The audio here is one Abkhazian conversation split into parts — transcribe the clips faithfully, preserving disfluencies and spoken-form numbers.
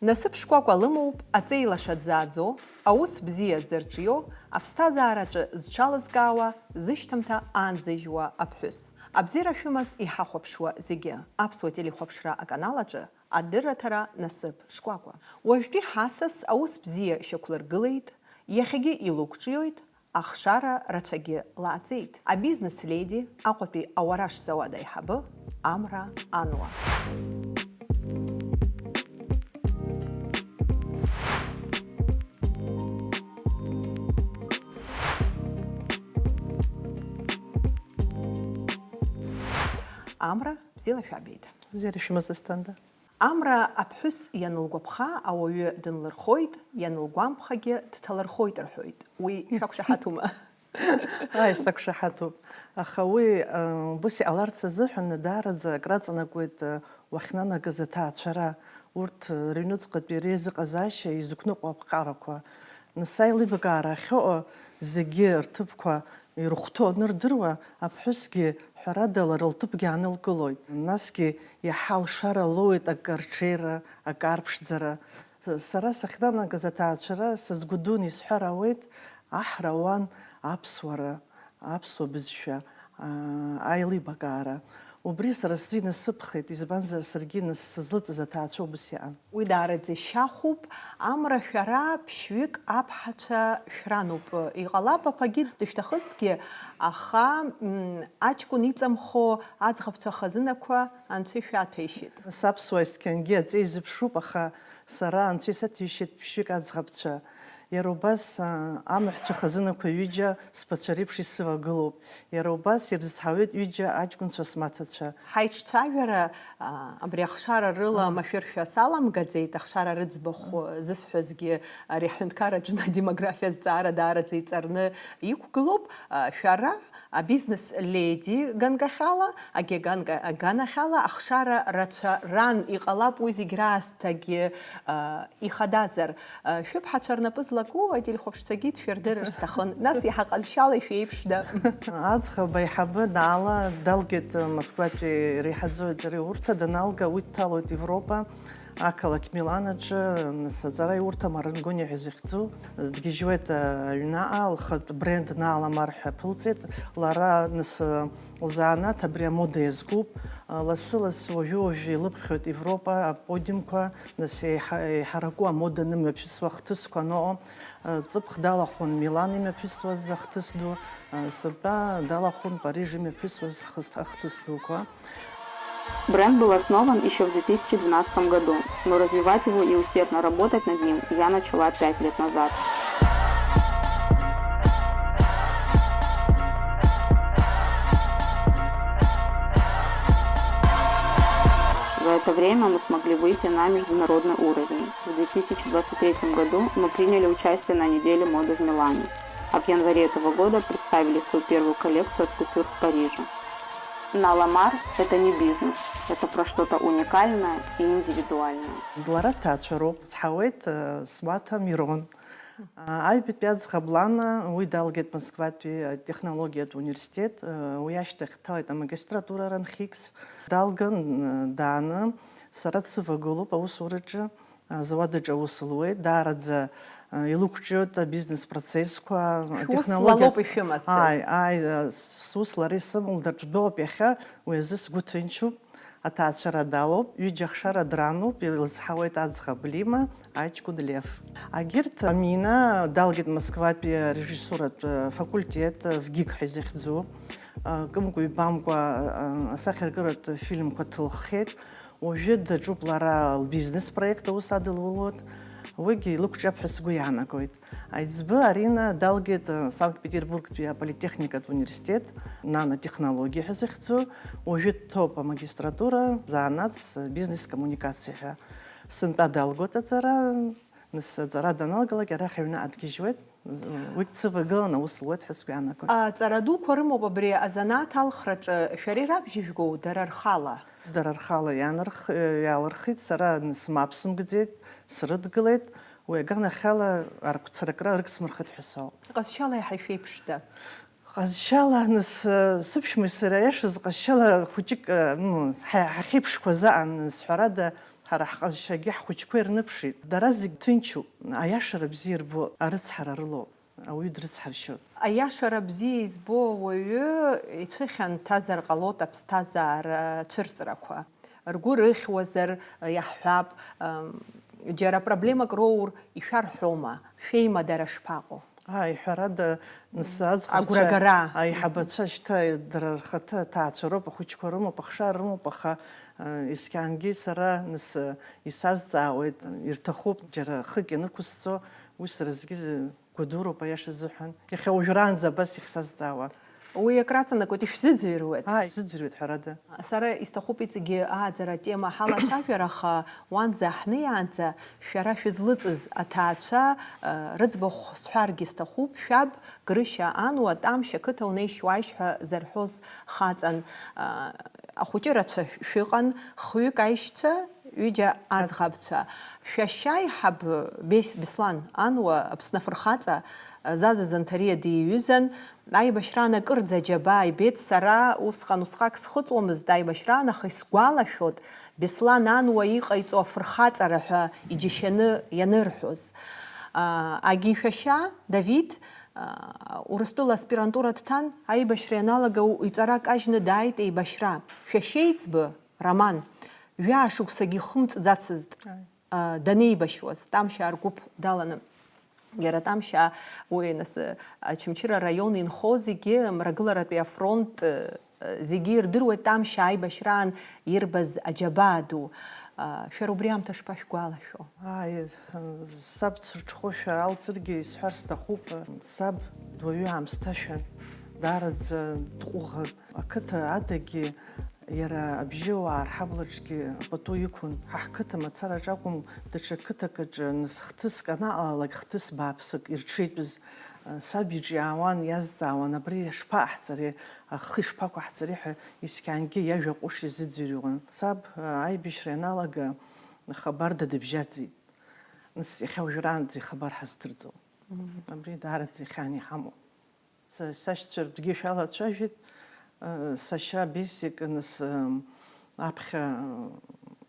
Насыԥ шкәакәа лымоуп аҵеи лаша дзааӡо, аус бзиа зырҿио, аԥсҭазаараҿы зҽалызкаауа, зышьҭамҭа аанзыжьуа аԥҳәыс. Абзиара шәымаз иҳахәаԥшуа зегьы, аԥсуа телехәаԥшра аканал аҿы адырраҭара Насыԥ шкәакәа. Уажәтәи ҳасас аус бзиа шьақәлыргылеит, иахьагьы илықәҿиоит, ахшара рацәагьы лааӡеит. Абизнес леди, Аҟәатәи ауараш зауад аиҳабы Амра Ануа. Амра, бзиала шәаабеит. Бзиара шәымаз, Асҭанда. Амра аԥҳәыс ианылгәаԥха, ауаҩы дынлырхоит, ианылгәамԥхагьы дҭалырхоит рҳәоит. Уи шәақәшаҳаҭума? Ааи, сақәшаҳаҭуп. Аха уи, э, убыс иҟаларц азыҳәан даараӡа акраҵанакуеит, э, уахьнанагаз аҭаацәара. Урҭ, э, рыҩнуҵҟатәи реизыҟазаашьа изықәныҟәо аԥҟарақәа. Нас аилибакаара ахьыҟоу зегьы рҭыԥқәа ирыхәҭоу анырдыруа, аԥҳәысгьы, ҳәарада, лара лҭыԥгьы аанылкылоит. Насгьы иаҳа алшара лоуеит акы арҽеира, акы арԥшӡара. Сара сахьнанагаз аҭаацәара сазгәыдуны исҳәар ауеит, аҳра ауан аԥсуара, аԥсуа бызшәа, аа, аилибакаара. Убри сара сзы инасыԥхеит, избанзар, саргьы нас сызлыҵыз аҭаацәа убыс иаан. Уи даараӡа шьахәуп, Амра, шәара ԥшьҩык аԥҳацәа шәрануп. Иҟалап, аԥагьы дышәҭахызҭгьы, аха, м, аҷкәын иҵамхо аӡӷабцәа хазынақәа анцәа ишәаҭәеишьеит. Саԥсуа есқьынгьы аҵеи зыԥшуп, аха сара анцәа исаҭәеишьеит ԥшьҩык аӡӷабцәа. Иара убас, а, амаҳәцәа хазынақәа ҩыџьа сԥацәа реиԥш исывагылоуп. Иара убас ирызҳауеит ҩыџьа аҷкәынцәа смаҭацәа. Ҳаиҿцәажәара, а, абри ахшара рыла, а, машәыршәа саламгаӡеит, ахшара рыӡбахә зысҳәазгьы ари аҳәынҭқарраҿы адемографиа азҵаара даараӡа иҵарны иқәгылоуп. А, шәара абизнес леди ганкахьала, агьаганка-, аганахьала ахшара рацәа ран, иҟалап уи зегь раасҭагьы, а, ихадазар. Шәыԥҳацәа рнапы злаку ателехәаԥшцәагьы дшәырдырыр сҭахын. Нас иаҳа ҟазшьала ишәеиԥшда? Аӡӷаб аиҳабы Наала далгеит Москватәи реиҳаӡоу аҵареи аурҭа даналга, уи дҭалоит Европа, ақалақь Милан аҿы, нас аҵара иурҭа Марангони ҳәа изыхьӡу. Дгьежьуеит аҩнаҟа, лхатә бренд Наала Мар ҳәа ԥылҵеит. Лара, нас, лзанааҭ абри амода иазкуп. Лассы-лассы уажәы-уажәы илыԥхьоит Европа аподиумқәа. Нас еиҳа-, еиҳараку амода анымҩаԥысуа ахҭысқәа аныҟоу, ҵыԥх далахәын Милан имҩаԥысуаз ахҭыс ду, сынтәа далахәын Париж имҩаԥысуаз ахыс-, ахҭыс дуқәа. Бренд был основан ещё в две тысячи двенадцатом году, но развивать его и усердно работать над ним я начала пять лет назад. За это время мы смогли выйти на международный уровень. В две тысячи двадцать третьем году мы приняли участие на неделе моды в Милане, а в январе этого года представили свою первую коллекцию от кутюр в Париже. Наала Мар — это не бизнес, это про что-то уникальное и индивидуальное. Лара дҭаацәароуп, зҳауеит, э, смаҭа Мирон. Аҩбатәи аӡӷаб Лана, уи далгеит Москватәи атехнологиатә университет, уи ашьҭахь дҭалеит амагистратура ранхикс. Далган, дааны, сара дсывагылоуп аусураҿы, азауад аҿы аус луеит, даараӡа илықәҿиоит абизнес процессқәа, шәус лалоуп ишәымаз. Ааи, ааи, сус лара исымоу лдыртә доуп иахьа, уи азы сгәы ҭынчуп. Аҭаацәара далоуп, ҩыџьа ахшара дрануп, илызҳауеит аӡӷаб Лима, аҷкәын Лев. Агьырҭ Амина далгеит Москватәи арежиссуратә факультет, ВГИК ҳәа изыхьӡу. Кымкәа-ҩбамкәа асахьаркыратә фильмқәа ҭылххеит. Уажәы даҿуп лара лбизнес проект аус адылулоит. Уигьы илықәҿиап ҳәа сгәы иаанагоит. Аиҵбы Арина далгеит, э, Санкт-Петербургтәи аполитехникатә университет, нанотехнологиа ҳәа захьӡу, уажәы дҭоуп амагистратура, занааҭс, э, бизнес коммуникациа ҳәа. Сынтәа далгоит аҵара, нас аҵара даналгалак, арахь аҩны адгьежьуеит, уигь дсывагылан аус луеит ҳәа сгәы иаанагоит. Аҵара дуқәа рымоуп абри азанааҭ алхраҿы, шәара ирабжьыжәгоу дара рхала? Дара рхала иаанарх-, э, иаалырхит, сара нас мап сымкӡеит, срыдгылеит. Уи аганахьала аргәцаракра ыргсмырхеит ҳәа соуп. Ҟазшьала иаҳа ишәеиԥшда? Ҟазшьала, нас, сыԥшәмеи сареи, аиашаз, ҟазшьала хәыҷык, ну, ҳа-, ҳахьеиԥшқәаз аан, нас, ҳәарада, Ҳара ҳҟазшьагьы ҳхәыҷқәа ирныԥшит. Дара зегь ҭынчуп, аиашара бзиа ирбо арыцҳара рылоуп, ауаҩы дрыцҳаршьоит. Аиашара бзиа избо ауаҩы ицәыхьанҭазар ҟалоит аԥсҭазаара цәырҵрақәа. Ргәы рыхьуазар, иаҳҳәап, ам, џьара проблемак роур ишәарҳәома, шәеимадара шԥаҟоу? Ааи, ҳәарада, нас аӡӷабцәа, агәрагара, аиҳабацәа шьҭа дара рхаҭа аҭаацәа роуп, ахәыҷқәа рымоуп, ахшара рымоуп, аха, э, есқьаангьы сара, нас, э, исазҵаауеит, ирҭахуп, џьара хык ианықәысҵо, уи сара зегьы гәадуроуп, аиаша азыҳәан. Иахьа уажәраанӡа абас ихьсазҵаауа. Уи акраҵанакуеит, ишәзыӡырҩуеит. Ааи, сзыӡырҩуеит, ҳәарада. Сара исҭахуп иҵегьы ааӡара атема ҳалацәажәар, аха уанӡа ҳнеиаанӡа шәара шәызлыҵыз аҭаацәа, э, рыӡбахә сҳәаргьы сҭахуп, шәаб Грышьа Ануа Тамшь ақыҭа унеишь-уааишь ҳәа зарҳәоз хаҵан, э, ахәыҷы рацәа шәыҟан, хҩык аишьцәа, ҩыџьа аӡӷабцәа. Шәашьа аиҳаб Бес-, Беслан Ануа Аԥсны афырхаҵа, э, Заза Занҭариа диҩызан, аибашьраан акырӡа аџьабаа ибеит, сара усҟан усҟак схыҵуамызт аибашьраан, аха исгәалашәоит, Беслан Ануа иҟаиҵо афырхаҵара ҳәа иџьашьаны ианырҳәоз. Аа, агьишәашьа Давид, аа, Урыстәыла аспирантура дҭан, аибашьра ианалага у-, иҵара кажьны дааит еибашьра. Шәашьеиҵбы Роман, жәа-шықәсагьы ихымҵӡацызт, Ааи. аа, данеибашьуаз, Тамшьаа ргәыԥ даланы. Иара Тамшьаа, уи, нас, Очамчыра араион инхо зегьы, Мрагыларатәи афронт, э, зегьы ирдыруеит Тамшьаа аибашьраан ирбаз аџьабаа ду. Э, шәара убри аамҭа шԥашәгәалашәо? Ааи, саб дсырҽхәошәа алҵыргьы исҳәар сҭахуп, саб дуаҩы аамсҭашәан, даараӡа дҟәыӷан. Ақыҭа адагьы иара абжьыуаа рҳаблаҿгьы пату иқәын. Ҳа ҳқыҭа мацараҿ акәым, даҽа қыҭак аҿы, нас, хҭыск анаҟалалак, хҭыс бааԥсык ирҽеитәыз, саб иҿиаауан, иазҵаауан, абри ишԥаҟаҳҵари, ахы ишԥақәаҳҵари ҳәа есқьаангьы иажәа ҟәыш изыӡырҩуан. Саб, аибашьра ианалага, ахабарда дыбжьаӡит. Нас, иахьа уажәраанӡа ихабар ҳаздырӡом. Мгм. Абри даараӡа ихьаан иҳамоуп. Са-, сашьцәа ртәгьы шәалацәажәеит, э, сашьа Бесик, нас, э, аԥхьа,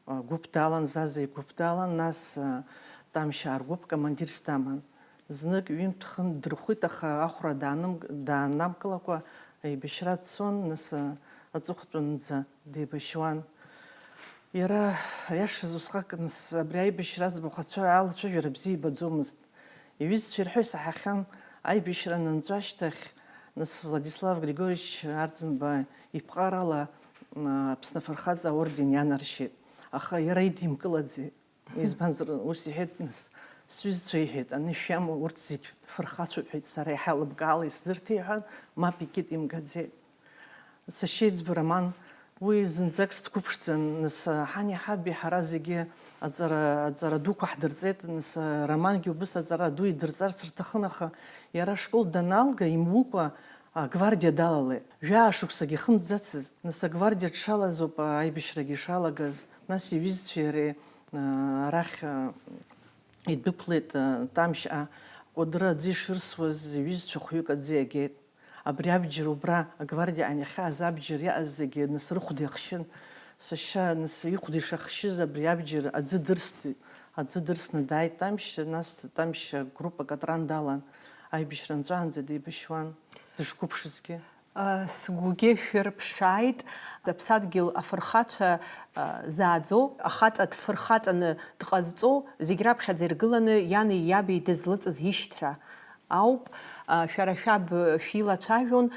э, агәыԥ далан, Заза игәыԥ далан, нас, э, Тамшьаа ргәыԥ командирс даман. Знык ҩынтә-хынтә дырхәит, аха ахәра даанымк-, даанамкылакәа аибашьра дцон, нас, э, аҵыхәтәанӡа деибашьуан. Иара, аиашаз, усҟак, нас, абри аибашьра аӡбахә ацәа-, алацәажәара бзиа ибаӡомызт. Иҩызцәа ирҳәо исаҳахьан, аибашьра анынҵәа ашьҭахь, нас, Владислав Григорьевич Арӡынба иԥҟарала, м, Аԥсны Афырхаҵа аорден ианаршьеит, аха иара идимкылаӡеит. Избанзар, ус иҳәеит, нас, сҩызцәа иҳәеит, анышә иамоу урҭ зегь фырхацәоуп, ҳәеит, сара иҳалымкаала исзырҭеи ҳәа, мап икит, имгаӡеит. Сашьеиҵбы Роман, уи зынӡак сдқәыԥшӡан, нас, ҳани ҳаби ҳара зегьы аҵара, аҵара дуқәа ҳдырҵеит, нас, Романгьы убыс аҵара ду идырҵарц рҭахын, аха иара ашкол даналга, имукәа, агвардиа далалеит. Жәаа шықәсагьы ихымҵӡацызт, нас, агвардиа дшалаз ауп аибашьрагьы ишалагаз, нас иҩызцәеи иареи, арахь, идәықәлеит, Тамшьаа, Кәыдры аӡы ишырсуаз, иҩызцәа хәҩык аӡы иагеит. Абри абџьар убра, агвардиа анахьааз абџьар иааз зегьы, нас, рыхәда ихшьын. Сашьа, нас, ихәда ишахшьыз абри абџьар аӡы дырст, аӡы дырсны дааит Тамшь, нас Тамшь агруппа Катран далан, аибашьра нҵәаанӡа деибашьуан, дышқәыԥшызгьы. Сгәгьы шәырԥшааит, аԥсадгьыл афырхацәа зааӡо, ахаҵа дфырхаҵаны дҟазҵо, зегь раԥхьаӡа иргыланы иани иаби дызлыҵыз ишьҭра ауп. Шәара шәаб шәилацәажәон,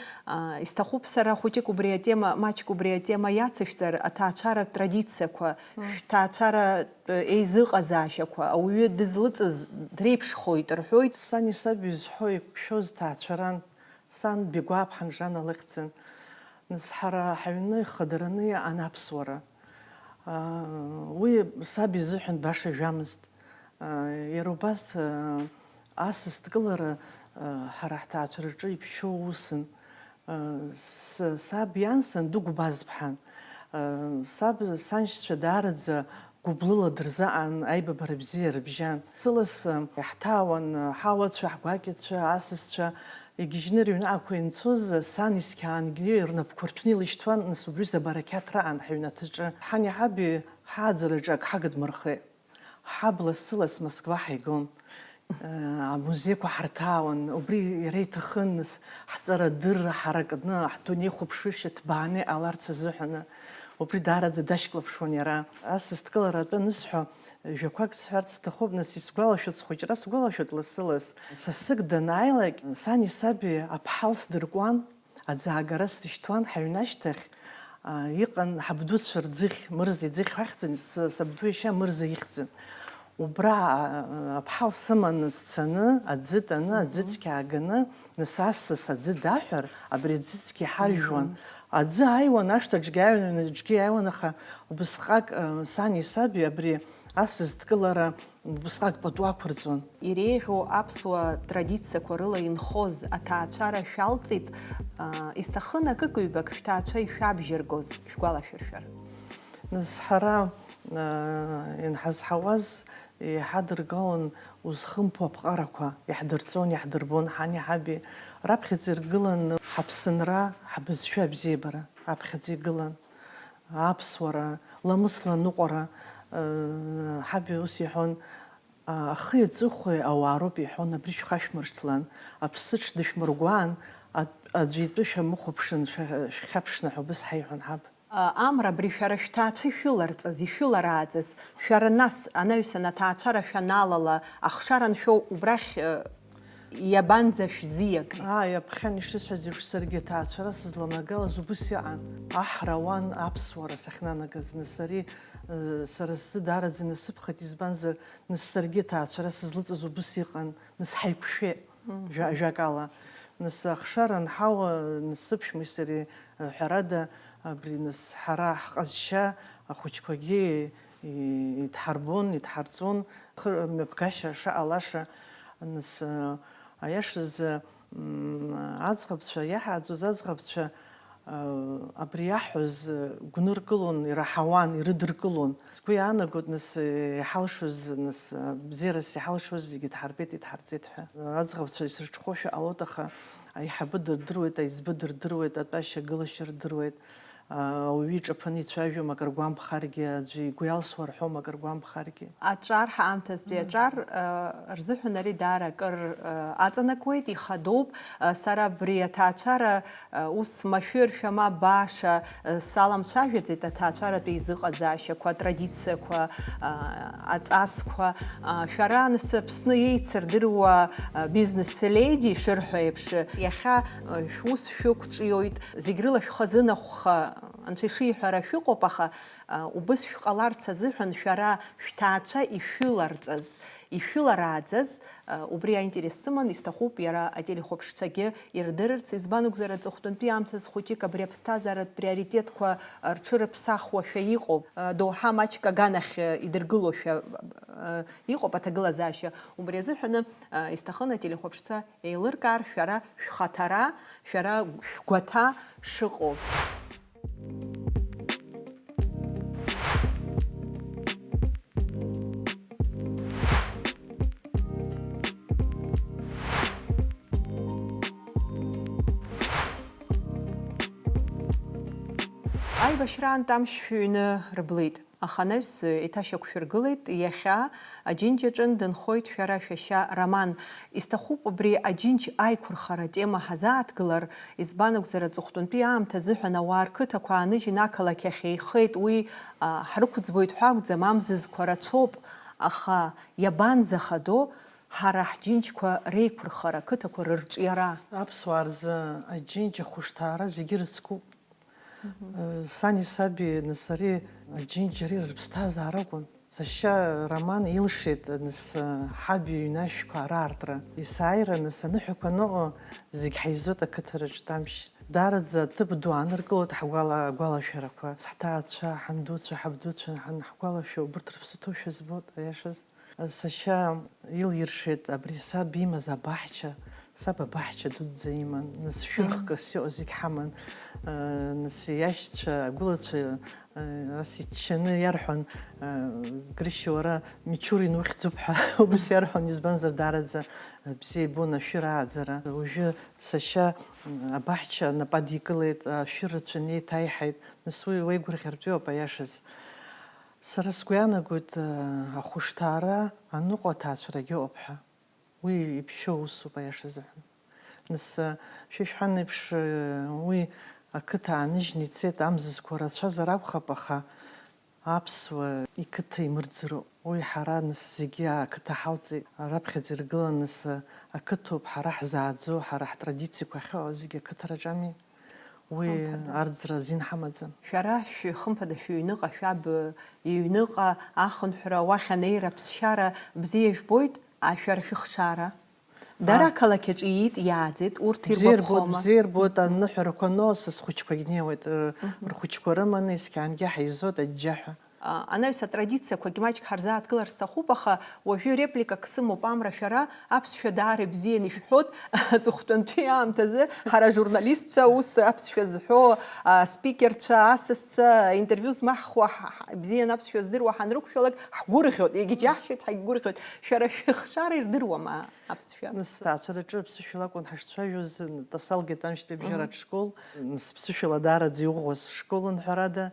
исҭахуп сара хәыҷык убри атема, маҷк убри атема иацышәҵар, аҭаацәаратә традициақәа, шәҭаацәаратә еизыҟазаашьақәа, ауаҩы дызлыҵыз дреиԥшхоит рҳәоит. Сани саби зҳәо иқәшәоз ҭаацәаран. Сан Бигәааԥҳа Анжана лыхьӡын. Нас ҳара ҳаҩны ихадараны иҟан аԥсуара. Аа, уи саб изыҳәан баша жәамызт. Аа, иара убас, аа, асас дкылара, аа, ҳара ҳҭаацәараҿы иԥшьоу усын. Аа, с-, саб иан санду Гәбазԥҳан. Аа, саб саншьцәа даараӡа гәыблыла дырзаан, аибабара бзиа рыбжьан. Сылас, э, иаҳҭаауан, э, ҳауацәа, ҳгәакьацәа, асасцәа, игьежьны рыҩныҟақәа ианцоз, э, сан исқьаангьы рнапқәа рҭәны илышьҭуан, нас убри забарақьаҭ раан ҳаҩнаҭаҿы. Ҳани ҳаби Ҳааӡараҿы ак ҳагыдмырхеит. Ҳаб лассы-ласс Москва ҳаигон. Амузеиқәа ҳарҭаауан. Убри иара иҭахын, нас, ҳҵарадырра ҳаракны, ҳдунеихәаԥшышьа ҭбааны иҟаларц азыҳәаны. Убри даараӡа дашьклаԥшуан иара. Асасдкылара атәы анысҳәо, жәақәак сҳәарц сҭахуп, нас, исгәалашәоит, схәыҷра сгәалашәоит лассы-ласс. Сасык данааилак, сани саби аԥҳал сдыркуан. Аӡаагара срышьҭуан ҳаҩны ашьҭахь, а, иҟан ҳабдуцәа рӡыхь, Мырза иӡыхь ҳәа ахьӡын, с-, сабду иашьа Мырза ихьӡын. Убра, а, аԥҳал сыманы сцаны, аӡы таны, аӡы цқьа аакны, нас асас аӡы даҳәар, абри аӡы цқьа иҳаржәуан. Аӡы ааиуан, ашҭаҿгьы ааиуан, аҩнаҿгьы ааиуан, аха убысҟак, а, сани саби абри асасдкылара Убысҟак пату ақәырҵон. Иреиӷьу аԥсуа традициақәа рыла инхоз аҭаацәара шәалҵит, аа, исҭахын акык-ҩбак шәҭаацәа ишәабжьаргоз шәгәалашәыршәар. Нас ҳара, аа, ианҳазҳауаз, иҳадыргалон узхымԥо аԥҟарақәа, иаҳдырҵон, иаҳдырбон ҳани ҳаби. Раԥхьаӡа иргылан ҳаԥсынра, ҳбызшәа абзиабара, раԥхьаӡа игылан. Аԥсуара, ламысла аныҟәара, ыы, ҳаби ус иҳәон, а, ахи аҵыхәеи ауаа роуп иҳәон, абри шәхашәмыршҭлан, аԥсыҽ дышәмыргәаан, а-, аӡәы итәы шәамыхәаԥшын, шәа-, шәхьаԥшны ҳәа убыс ҳаиҳәон ҳаб. А, Амра, абри шәара шәҭаацәа ишәыларҵаз, ишәыларааӡаз, шәара нас, анаҩсан аҭаацәара шәаналала, ахшара аншәо убрахь, ы, Иабанӡа шәзиагаи? Ааи, аԥхьан ишысҳәаз еиԥш, саргьы аҭаацәара сызланагалаз убыс иҟан. Аҳра ауан аԥсуара сахьнанагаз, нас ари, э, сара сзы даараӡа инасыԥхеит, избанзар, нас саргьы аҭаацәара сызлыҵыз убыс иҟан, нас ҳаиқәшәеит, Мгм. Жәа-, жәакала. Нас ахшара анҳауа, нас сыԥшәмеи сареи, э, ҳәарада, абри, нас ҳара ҳҟазшьа ахәыҷқәагьы и-, идҳарбон, идҳарҵон, хы-, мҩаԥгашьа шаҟалаша, нас, э, Аиашазы, м, аӡӷабцәа, иаҳааӡоз аӡӷабцәа, а, абри иаҳҳәоз, гәныркылон, ираҳауан, ирыдыркылон. Сгәы иаанагоит, нас, иҳалшоз, нас, бзиарас иҳалшоз зегьы дҳарбеит, идҳарҵеит ҳәа. Аӡӷабцәа исырҽхәошәа ҟалоит, аха аиҳабы дырдыруеит, аиҵбы дырдыруеит, атәашьа агылашьа рдыруеит. Ауаҩы иҿаԥаны ицәажәом, акыр гәамԥхаргьы, аӡәы игәы иалсуа рҳәом, акыр гәамԥхаргьы. Аҿар, ҳаамҭазтәи аҿар, э, рзыҳәан ари даара акыр, э, аҵанакуеит, ихадоуп. Э, сара абри аҭаацәара, э, ус машәыршәа ма баша, э, саламцәажәаӡеит аҭаацәаратәи изыҟазаашьақәа, атрадициақәа, э, аҵасқәа. Э, шәара, нас, Аԥсны еицырдыруа, э, бизнес-леди шырҳәо еиԥш, иахьа, э, шәус шәықәҿиоит, зегь рыла шәхазынахәха, Анцәа ишиҳәара шәыҟоуп, аха, а, убыс шәҟаларц азыҳәан шәара шәҭаацәа ишәыларҵаз, ишәыларааӡаз, а, убри аинтерес сыман, исҭахуп иара ателехәаԥшцәагьы ирдырырц, избан акәзар, аҵыхәтәантәи аамҭазы хәыҷык абри аԥсҭазааратә приоритетқәа рҽырыԥсахуашәа иҟоуп, а, доуҳа маҷк аганахь, а, идыргылошәа, а, иҟоуп аҭагылазаашьа. Убри азыҳәаны, а, исҭахын ателехәаԥшцәа еилыркаар шәара шәхаҭара, шәара шәгәаҭа шыҟоу. Аибашьраантә амш шәыҩны рыблит. Аха анаҩс еиҭашьақәшәыргылеит, иахьа Аџьынџь аҿын дынхоит шәара шәашьа Роман. Исҭахуп убри Аџьынџь аиқәырхара атема ҳазааҭгылар, избан акәзар, аҵыхәтәантәи аамҭа азыҳәан ауаа рқыҭақәа ааныжьын ақалақь ахь еихеит, уи, а, ҳрықәӡбоит ҳәа акәӡам, амзызқәа рацәоуп, аха иабанӡахадоу ҳара ҳџьынџьқәа реиқәырхара, ақыҭақәа рырҿиара? Аԥсуаа рзы Аџьынџь ахәышҭаара зегьы рыцкуп. Мгм. Э, сани саби, нас, ари Аџьынџь ари рыԥсҭазаара акәын. Сашьа Роман илшеит, нас, э, ҳаб иҩны ашәқәа раартра. Есааира, нас, аныҳәақәа аныҟоу зегь ҳаизоит ақыҭараҿ, Тамшь. Даараӡа аҭыԥ ду ааныркылоит ҳгәала-, агәалашәарақәа. Ҳҭаацәа, ҳандуцәа, ҳабдуцәа, ҳан-, ҳгәалашәо, убырҭ рыԥсы ҭоушәа збоит, аиашаз. Сашьа илиршеит абри саб имаз абаҳча, саб абаҳча дуӡӡа иман, нас шәырхкас иҟоу зегь ҳаман, нас иашьцәа, агәылацәа, ас иччаны иарҳәон, Грышьа, уара Мичурин ухьӡуп ҳәа убыс иарҳәон, избанзар, даараӡа бзиа ибон ашәыр ааӡара. Уажәы сашьа абаҳча нап адикылеит, ашәыр рацәаны еиҭаиҳаит, нас уи уеигәырӷьартәиуп, аиашаз. Сара сгәы иаанагоит, ахәышҭаара аныҟәо аҭаацәарагьы ыҟоуп ҳәа. Уи иԥшьоу усуп, аиаша азыҳәан. Нас, шәа ишәҳәан еиԥш, уи ақыҭа ааныжьны ицеит, амзызқәа рацәазар акәхап, аха аԥсуа иқыҭа имырӡыроуп. Уи ҳара нас зегьы ақыҭа ҳалҵит, раԥхьаӡа иргылан, нас, ақыҭоуп ҳара ҳзааӡо, ҳара ҳтрадициақәа ахьыҟоу зегьы ақыҭараҿ ами. Уи Хымԥада. Арӡра азин ҳамаӡам. Шәара шәы-, хымԥада шәыҩныҟа шәаб иҩныҟа ахынҳәра уахь анеира аԥсшьара бзиа жәбоит, а, шәара шәыхшара? Дара А. Ақалақь аҿы иит, иааӡеит, урҭ Бзиа рбоит, иргәаԥхома? Бзиа рбоит, аныҳәарақәа ноуа са схәыҷқәагь неиуеит, р-, Мгм. Рхәыҷқәа рыманы, есқьаангьы ҳаизоит аџьџьаҳәа. А, анаҩс атрадициақәагь маҷк ҳарзааҭгылар сҭахуп, аха уажәы репликак сымоуп, амра шәара аԥсшәа даара ибзианы ишәҳәоит, аҵыхәтәантәи аамҭазы ҳара ажурналистцәа ус аԥсшәа зҳәо, аспикерцәа, асасцәа, аинтервиу змаҳхуа, ҳ-, ҳ-, ибзианы аԥсшәа здыруа ҳанрықәшәалак, ҳгәырӷьоит, егьиџьаҳшьоит, ҳагьгәырӷьоит. Шәара шәыхшара ирдыруама аԥсшәа? Нас, аҭаацәараҿы аԥсышәала акәын ҳаштцәажәоз, Тасалгеит Амшьтәи абжьаратә Мгм. Школ, нас, ԥсышәала даараӡа иӷәӷәаз школын, ҳәарада,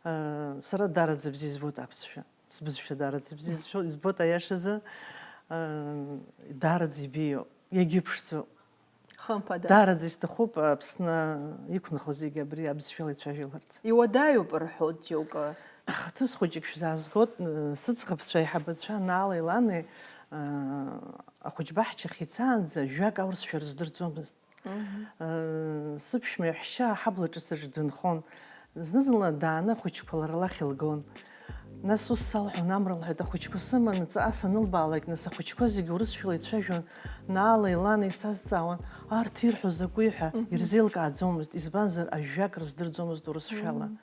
э, сара даараӡа бзиа избоит аԥсшәа. Сбызшәа даараӡа бзиа збо-, избоит, аиашазы, э, даараӡа ибеиоуп, иагьыԥшӡоуп. Хымԥада. Даараӡа исҭахуп Аԥсны иқәнахо зегьы абри абызшәала ицәажәаларц. Иуадаҩуп рҳәоит џьоукы. Хҭыс хәыҷык шәзаазгоит, э, сыӡӷабцәа аиҳабацәа Наалеи Ланеи, э, ахәыҷбаҳчахь ицаанӡа жәак аурысшәа рыздырӡомызт. Мгм. Э, сыԥшәма иаҳәшьа аҳабла ҿыцаҿ дынхон. Зны-зынла дааны ахәыҷқәа лара лахь илгон. Нас ус салҳәон, амра лҳәеит, ахәыҷқәа сыманы ҵаҟа санылбаалак, нас ахәыҷқәа зегьы урысшәала ицәажәон, Наалеи Ланеи сазҵаауан, арҭ ирҳәо закәи ҳәа. Мгм. Ирзеилкааӡомызт, избанзар, ажәак рыздырӡомызт урысшәала. Мгм.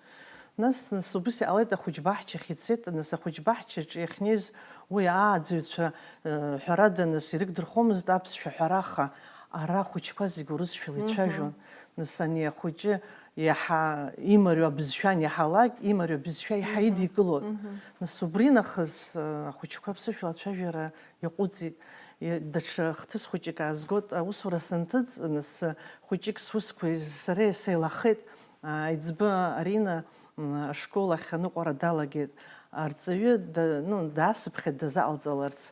Нас, нас убыс иҟалеит, ахәыҷбаҳчахь ицеит, нас ахәыҷбаҳчаҿы иахьнеиз уи ааӡаҩцәа, э, ҳәарада, нас ирыгдырхомызт аԥсшәа ҳәара, аха ара ахәыҷқәа зегь урысшәала Мгм. Ицәажәон. Нас ани ахәыҷы иаҳа имариоу абызшәа аниаҳалак, имариоу абызшәа иаҳа Мгм. Идикылон. Мгм. Нас убри нахыс, э, ахәыҷқәа аԥсышәала ацәажәара иаҟәыҵит. И-, даҽа хҭыс хәыҷык аазгоит, аусура санҭыҵ, нас, э, хәыҷык сусқәа сара сеилахеит. Аиҵбы Арина, м, ашкол ахь аныҟәара далагеит. Арҵаҩы да-, ну, даасыԥхьеит дазаҟалҵаларц.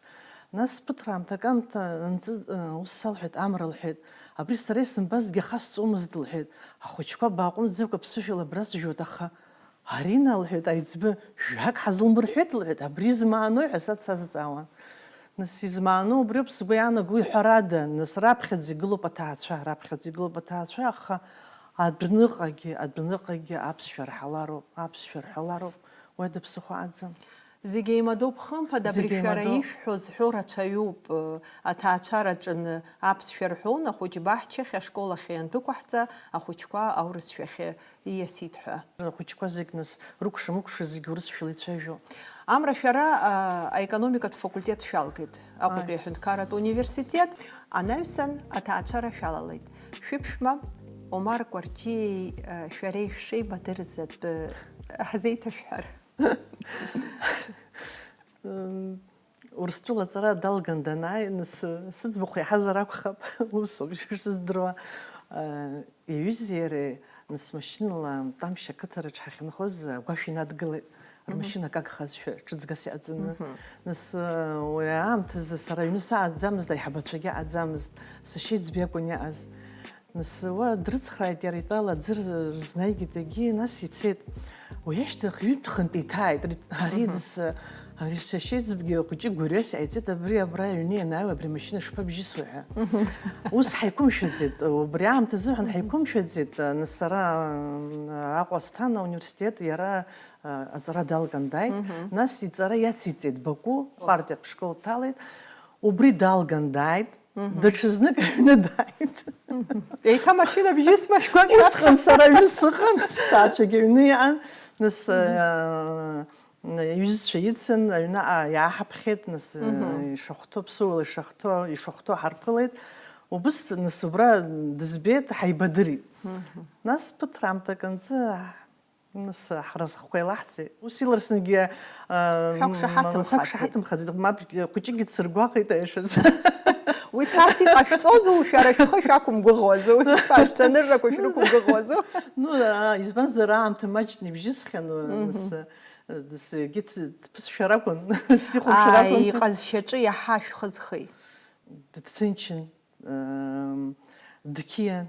Нас ԥыҭраамҭак аамҭа анҵы-, ус салҳәеит, амра лҳәеит. Абри сара исымбазҭгьы ахасҵомызт, лҳәеит. Ахәыҷқәа бааҟәымҵӡакәа ԥсышәала брацәажәоит, аха Арина, лҳәеит аиҵбы, жәак ҳазлымбырҳәеит, лҳәеит, абри измаанои ҳәа са дсазҵаауан. Нас измааноу убриоуп сгәы иаанаго, уи ҳәарада, нас раԥхьаӡа игылоуп аҭаацәа, раԥхьаӡа игылоуп аҭаацәа, аха адәныҟагьы, адәныҟагьы аԥсшәа рҳәалароуп, аԥсшәа рҳәалароуп, уи даԥсыхәааӡам. Зегь еимадоуп, хымԥада, абри Зегь шәара еимадоуп. Ишәҳәо зҳәо рацәаҩуп, э, аҭаацәара ҿыны аԥсшәа рҳәон, ахәыҷы баҳчахь ашкол ахь иандәықәаҳҵа, ахәыҷқәа аурысшәахьы ииасит ҳәа. Ахәыҷқәа зегь нас рыкәша-мыкәша зегь урысшәала ицәажәо. Амра шәара, а, аекономикатә факультет шәалгеит Аҟәатәи Ааи. Аҳәынҭқарратә университет, анаҩсан аҭаацәара шәалалеит. Шәыԥшәма Омар Кәарҷиеи, а, шәареи шәшеибадырыз атәы ҳзеиҭашәҳәар. М, Урыстәыла аҵара далган данааи, нас, сыӡбахә иаҳазар акәхап, усоуп ишыздыруа. Э, иҩызеи иареи, нас, машьынала Тамшь ақыҭараҿ ҳахьынхоз агәашә инадгылеит, Мгм. Рмашьына акагхазшәа, ҿыцгас иаҵаны. Мгм. Нас, э, уи аамҭазы сара аҩны сааӡамызт, аиҳабацәагьы ааӡамызт, сашьа иӡбы иакәын иааз. Нас уа дрыцхрааит иара итәала, аӡы рзнаигеит егьи, нас ицеит. Уи ашьҭахь ҩынтә-хынтә еиҭааит. Ри-, ари Мгм. Нас, ари сашьа иӡбгьы хәыҷык гәырҩас иааиҵеит, абри абра аҩны ианааиуа абри амашьына шԥабжьысуеи ҳәа. Мгм. Ус ҳаиқәымшәаӡеит, убри аамҭазыҳәан Мгм. Ҳаиқәымшәаӡеит, нас сара, м, Аҟәа сҭан, ауниверситет, иара, а, аҵара далган дааит. Мгм. Нас иҵара иациҵеит Баку, О. Партиатә школ дҭалеит. Убри далган дааит. Мгм. Даҽазнык аҩны дааит. Мгм. Еиҭа машьына бжьысма шәгәашәаҭа? Усҟан сара аҩны сыҟан, сҭаацәагьы аҩны иҟан. Нас, Мгм. э, иҩызцәа ицын, аҩныҟа иааҳаԥхьеит, нас, э, Мгм. Ишахәҭоу, ԥсуала ишахәҭоу, ишахәҭоу ҳарԥылеит. Убыс, нас, убра дызбеит, ҳаибадырит. Мгм. Нас ԥыҭраамҭак анҵы, Нас ҳара зхқәа еилаҳҵеит. Ус иларсынгьы, а, Шәақәшаҳаҭымхаӡеит. Сақәшаҳаҭымхаӡеит, мап, хәыҷыкгьы дсыргәаҟит, аиашаз. Уи цас иҟашәҵозу, шәара шәхы шәақәымгәыӷуазу, шәцәаныррақәа шәрықәымгәыӷуазу? Ну, а, избанзар, аамҭа маҷны ибжьысхьан, Мгм. Нас, Егьи дԥысшәар акәын, сихәаԥшыр акәын. Иҟазшьаҿы иаҳа шәхы зхеи? Дҭынчын, дқьиан,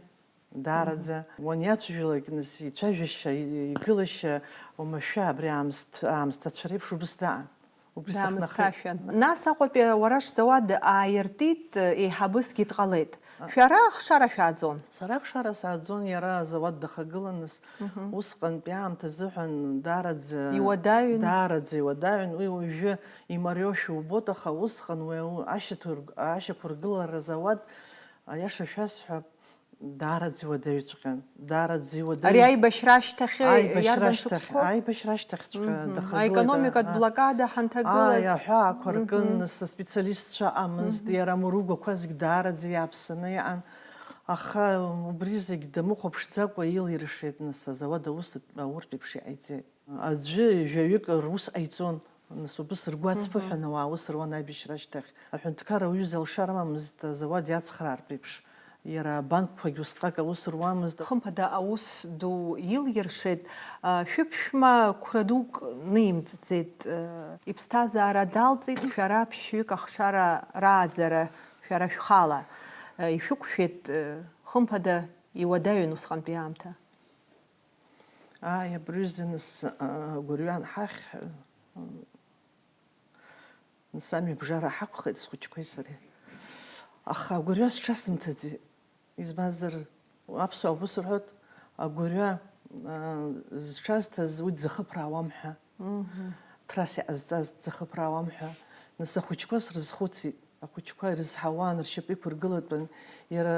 даараӡа. Уаниацәажәалак, нас ицәажәашьа, игылашьа уамашәа абри аамсҭ-, аамсҭацәа реиԥш убыс даан. Убри сыхнахит. Даамысҭашәан. Нас Аҟәатәи ауараш зауад ааиртит, еиҳабысгьы дҟалеит. Шәара ахшара шәааӡон? Сара ахшара сааӡон, иара азауад дахагыланыс. Усҟантәи аамҭа азыҳәан даараӡа, Иуадаҩын? Даараӡа иуадаҩын. Уи уажәы имариоушәа убоит, аха усҟан уи ашьақәыргылара зауад, аиаша шәасҳәап, даараӡа иуадаҩҵәҟьан, даараӡа иуадаҩыз. Ари аибашьра ашьҭахьы иарбан шықәсқәоу? Аибашьра ашьҭахьтә, аибашьра ашьҭахьҵәҟьа дахагылан. Аекономикатә блокада ҳанҭагылаз. Ааи, аҳәаақәа ркын, нас аспециалистцәа ыҟамызт, иара амругақәа зегь даараӡа иааԥсаны иҟан. Аха убри зегь дамыхәаԥшӡакәа илиршеит, нас азауад аус ауртә еиԥш иҟаиҵеит. Аӡәы жәаҩык рус ҟаиҵон, нас убыс ргәы ацԥыҳәаны ауаа аус руан аибашьра ашьҭахь. Аҳәынҭқарра уҩыза алшара амамызт азауад иацхраартә еиԥш. Иара абанкқәагь усҟак аус руамызт. Хымԥада аус ду илиршеит. Шәыԥшәма қәра дук ниимҵӡеит. Иԥсҭазаара далҵит, шәара ԥшьҩык ахшара рааӡара шәара шәхала ишәықәшәеит. Хымԥада иуадаҩын усҟантәи аамҭа. Ааи, абри аҩыза нас агәырҩа анҳахь, нас амҩабжара ҳақәхеит схәыҷқәеи сареи. Аха агәырҩа сҽасымҭаӡеит. Избанзар, аԥсуаа убыс рҳәоит, агәырҩа зҽазҭаз уи дзахыԥраауам ҳәа. Ҭрас иҟазҵаз дзахыԥраауам ҳәа. Нас ахәыҷқәа срызхәыцит. Ахәыҷқәа ирызҳауан, ршьапы иқәыргылатәын. Иара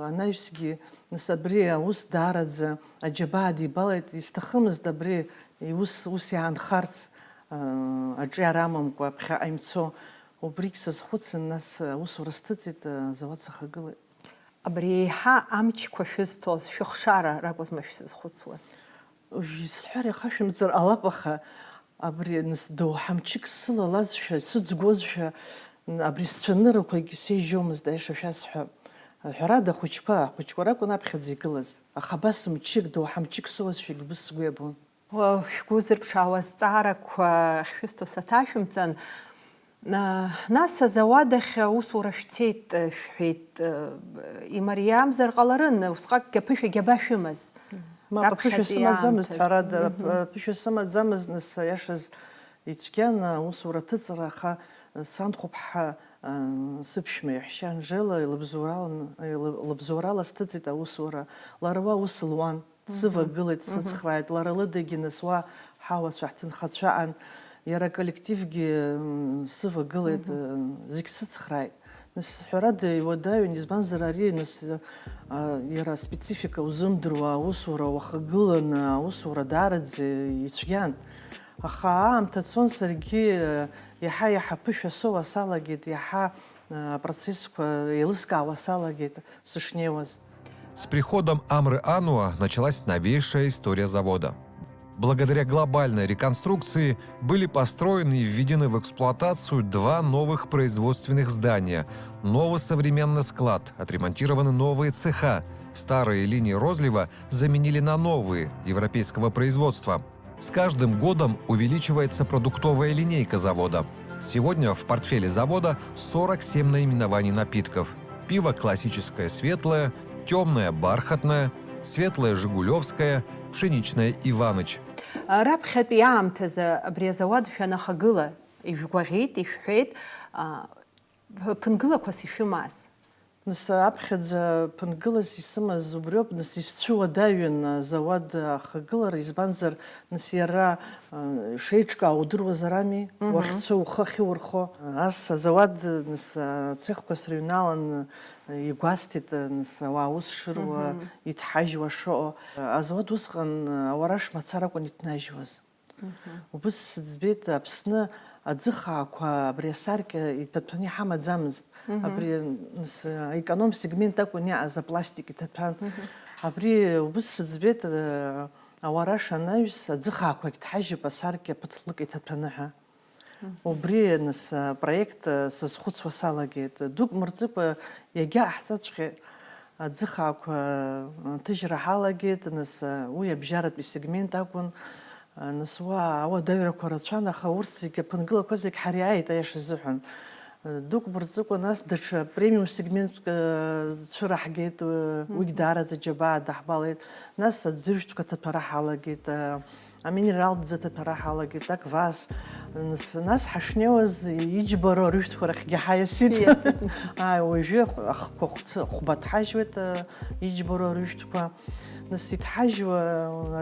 анаҩсгьы, нас, абри аус даараӡа аџьабаа дибалеит, исҭахымызт абри иус ус иаанхарц, аҿиара амамкәа ԥхьаҟа имцо. Убригь сазхәыцын, нас аусура сҭыҵит, азауад сахагылеит. Абри еиҳа амчқәа шәызҭоз, шәыхшара ракәызма шәзызхәыцуаз? Уажә исҳәар иахашәымҵар ҟалап, аха абри, нас, доуҳа мчык сылалазшәа, сыӡгозшәа, абри сцәаныррақәагь сеижьомызт, аиаша шәасҳәап. Ҳәарада, ахәыҷқәа, ахәыҷқәа ракәын аԥхьаӡа игылаз, аха абас мчык, доуҳа мчык соуазшәагь убыс сгәы иабон. Шәгәы зырԥшаауа азҵаарақәа ахьшәысҭо саҭашәымҵан. Нас азауад ахь аусура шәцеит, шәҳәеит, имариамзар ҟаларын, усҟакгьы аԥышәагьы абашәымаз? Мап, аԥышәа сымаӡамызт, ҳәарада, аԥышәа сымаӡамызт, нас, аиашаз ицәгьан аусура аҭыҵра, аха санхәыԥҳа сыԥшәма иаҳәшьа Анжела лыбзоурала сҭыҵит аусура, лара уа ус луан. Дсывагылеит, дсыцхрааит, лара лыдагьы нас уа ҳауацәа ҳҭынхацәа аан, иара аколлективгьы сывагылеит, зегь сыцхрааит. Нас, ҳәарада, иуадаҩын, избанзар, ари нас иара аспецифика узымдыруа аусура уахагыланы, аусура даараӡа ицәгьан. Аха аамҭа цон, саргьы иаҳа-иаҳа ԥышәа соуа салагеит, иаҳа апроцессқәа еилыскаауа салагеит сышнеиуаз. С приходом Амры Ануа началась новейшая история завода. Благодаря глобальной реконструкции были построены и введены в эксплуатацию два новых производственных здания, новый современный склад, отремонтированы новые цеха, старые линии розлива заменили на новые, европейского производства. С каждым годом увеличивается продуктовая линейка завода. Сегодня в портфеле завода сорок семь наименований напитков. Пиво классическое светлое, темное бархатное, светлое жигулевское, пшеничное Иваныч. Раԥхьатәи аамҭазы абри азауад шәанахагыла, ижәгәаӷьит, ишәҳәеит, ԥынгылақәас ишәымаз? Нас аԥхьаӡа ԥынгылас исымаз убриоуп, нас исцәыуадаҩын азауад ахагылара, избанзар, нас иара шеиҿкаау удыруазар ами, уахьцо ухы ахьыурхо. Ас азауад, нас, ацехқәа срыҩналан, игәасҭеит, нас, ауаа аус шыруа, иҭҳажьуа шыҟоу. Азауад усҟан ауараш мацара акәын иҭнажьуаз. Убыс сыӡбеит, Аԥсны аӡы хаақәа абри асаркьа иҭаҭәаны иҳамаӡамызт. Абри, нас, аеконом сегмент акәын иааз апластик иҭаҭәан. Абри убыс сыӡбеит, ауараш анаҩс аӡы хаақәагь ҭҳажьып асаркьа ԥыҭлык иҭаҭәаны ҳәа. Убри, нас, апроект сазхәыцуа салагеит. Дук мырҵыкәа иагьааҳҵаҵәҟьеит. Аӡы хаақәа аҭыжьра ҳалагеит, нас, уи абжьаратәи сегмент акәын. Нас уа ауадаҩрақәа рацәан, аха урҭ зегьы, аԥынгылақәа зегь ҳариааит, аиаша азыҳәан. Дук мырҵыкәа, нас даҽа премиум сегментк, э, цәыраҳгеит, э, уигь даараӡа џьабаа даҳбалеит. Нас аӡырҩтәқәа ҭаҭәара ҳалагеит, э, аминералтә ӡы ҭаҭәара ҳалагеит, аквас. Нас, нас ҳашнеиуаз иџьбароу арҩтәқәа рахьгьы ҳаиасит. Ииасит. Ааи, уажәы ахқәа хәцы-, хәба ҭҳажьуеит, э, иџьбароу арҩтәқәа. Нас иҭҳажьуа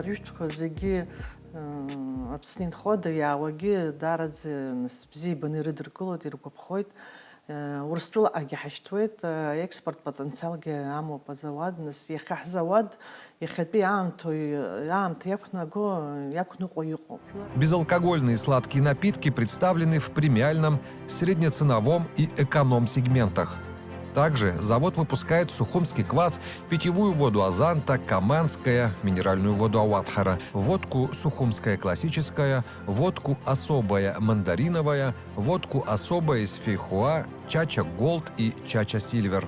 арҩтәқәа зегьы, э, Аԥсны инхода иаауагьы даараӡа нас бзиа ибаны ирыдыркылоит, иргәаԥхоит. Э, Урыстәылаҟагьы ҳашьҭуеит, э, аекспорт потенциалгьы амоуп азауад, нас иахьа ҳзауад иахьатәи аамҭои-, аамҭа иақәнаго, иақәныҟәо иҟоуп. Безалкогольные сладкие напитки представлены в премиальном среднеценовом и эконом-сегментах. Также завод выпускает сухумский квас, питьевую воду Азанта, Каманская, минеральную воду Ауатхара, водку Сухумская классическая, водку Особая мандариновая, водку Особая из Фейхоа, Чача Голд и Чача Сильвер.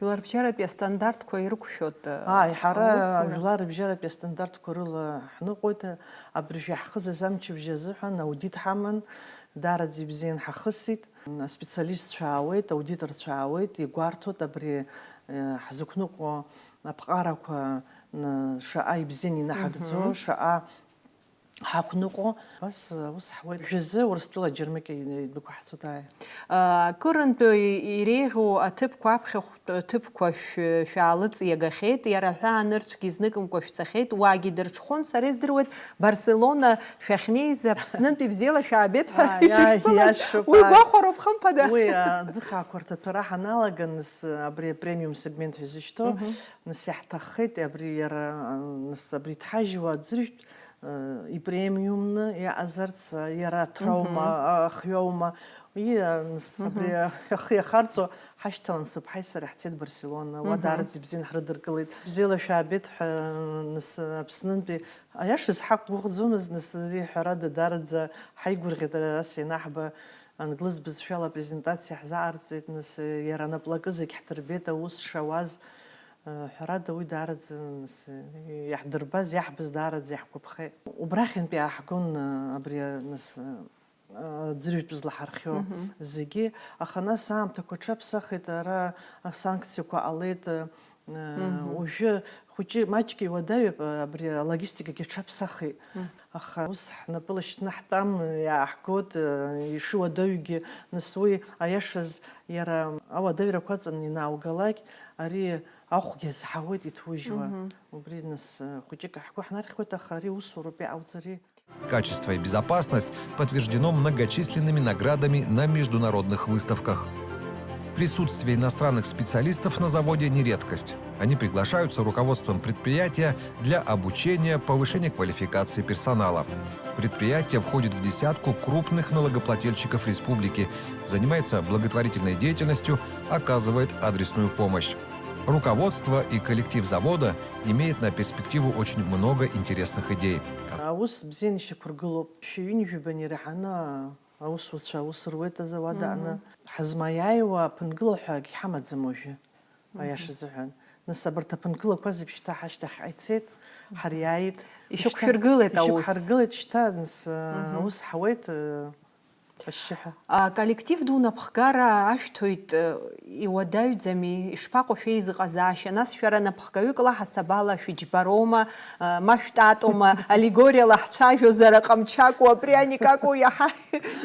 Жәларбжьаратәи астандартқәа ирықәшәоит, э, Ааи, ҳара аусура. Жәларбжьаратәи астандартқәа рыла ҳныҟәоит. Абыржәы иаҳхызыз амчыбжьа азыҳәан аудит ҳаман, даараӡа ибзиан ҳахысит. Аспециалистцәа аауеит, аудиторцәа аауеит, игәарҭоит абри, э, ҳзықәныҟәо аԥҟарақәа, н-, шаҟа ибзиан инаҳагӡо, Мгм. шаҟа ҳақәныҟәо, абас аус ҳуеит. Жәазы Урыстәыла Џьармыкьа идәықәаҳҵоит, ааи. Акырынтә иреиӷьу аҭыԥқәа, аԥхьахәтә ҭыԥқәа шә-, шәаалыҵиагахьеит, иара аҳәаа нырцәгьы изныкымкәа шәцахьеит, уаагьы дырҽхәон, сара издыруеит, Барселона шәахьнеиз Аԥснынтә ибзиала шәаабеит ҳәа Ааи, ааи, ишышәԥылаз, иашоуп, уи ааи. Гәахәароуп, хымԥада. Уи, а, аӡыхаақәа рҭаҭәара ҳаналага, нас, абри апремиум сегмент ҳәа изышьҭоу, Мгм. нас иаҳҭаххеит, абри иара, а, нас абри иҭҳажьуа аӡырҩтә, э, ипремиумны иаҟазарц, э, иара аҭроума, Мгм. а, ахҩоума. И, э, нас Мгм. абри ахы иахарҵо ҳашьҭалан сыԥҳаи сареи ҳцеит Барселона. Уа Мгм. даараӡа ибзиан ҳрыдыркылеит. Бзиала шәаабеит ҳәа, нас, Аԥснынтәи. Аиашаз ҳақәгәыӷӡомызт, нас, ари ҳәарада даараӡа ҳаигәырӷьеит, ара ас ианаҳба, англыз бызшәала апрезентациа ҳзааҟарҵеит, нас, иара анаплакы зегь ҳдырбеит, аус шауаз. Ҳәарада, уи даараӡа, нас, иаҳдырбаз, иаҳбаз даараӡа иаҳгәаԥхеит. Убрахьынтә иааҳгон, абри, нас, аӡырҩтә злаҳархио Мгм. зегьы. Аха нас аамҭақәа ҽаԥсахит, ара асанкциақәа ҟалеит, Мгм. уажәы хәыҷы маҷк иуадаҩуп, абри алогистикагьы ҽаԥсахит. Мгм. Аха ус ҳнапы лашьҭны ҳтәам, иааҳгоит, ишуадаҩгьы, нас уи аиашаз иара ауадаҩрақәа аҵан ианааугалак, ари ахәгьы азҳауеит иҭужьуа. Мгм. Убри, нас, хәыҷык ҳгәы ҳнархьуеит, аха ари усуроуп иҟауҵари. Качество и безопасность подтверждено многочисленными наградами на международных выставках. Присутствие иностранных специалистов на заводе не редкость. Они приглашаются руководством предприятия для обучения, повышения квалификации персонала. Предприятие входит в десятку крупных налогоплательщиков республики, занимается благотворительной деятельностью, оказывает адресную помощь. Руководство и коллектив завода имеет на перспективу очень много интересных идей. Аус бзианы ишьақәыргылоуп. Шәи ҩынҩажәибан ираҳаны аусуцәа аус руеит азауад аҟны. Мгм. Ҳазмаиааиуа аԥынгыла ҳәа акгьы ҳамаӡам уажәы, Мгм. аиаша азыҳәан. Нас абарҭ аԥынгылақәа зегь шьҭа ҳашьҭахьҟа ицеит, ҳариааит. Ишьақәшәыргылеит Шьҭа-, аус. ишьақәҳаргылеит шьҭа, нас, Мгм. аус ҳауеит, ашьшьыҳәа. Аколлектив ду напхгара ашәҭоит, иуадаҩӡами, ишԥаҟоу шәеизыҟазаашьа? Нас шәара напхгаҩык лаҳасабала шәыџьбароума, ма шәтатоума, аллегориала ҳцәажәозар, аҟамчакәу, априоникакәу, иаҳа,